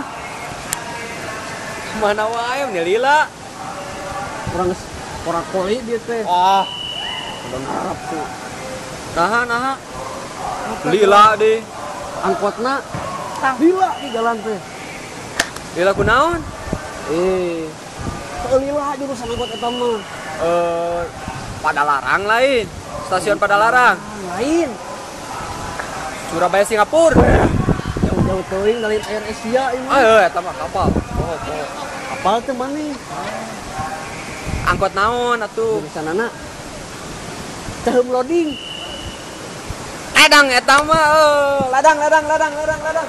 ah. Mana wae meni lila. Urang geus korak-kori dieu teh. Ah, udah ngarap tuh. Naha naha. Lila deh. Angkotna lila di jalan teh. Lila kunaon? Lila jurusan angkot eta mah. Padalarang lain. Stasiun Padalarang. Lain. Surabaya Singapura. Jauh-jauh teuing dari Air Asia ieu mah. Ah, eta mah kapal. Oh, oh. Kapal teh maneh. Angkot naon atuh? Jurusanana Caheum loading. Ladang eta mah ladang ladang ladang ladang ladang.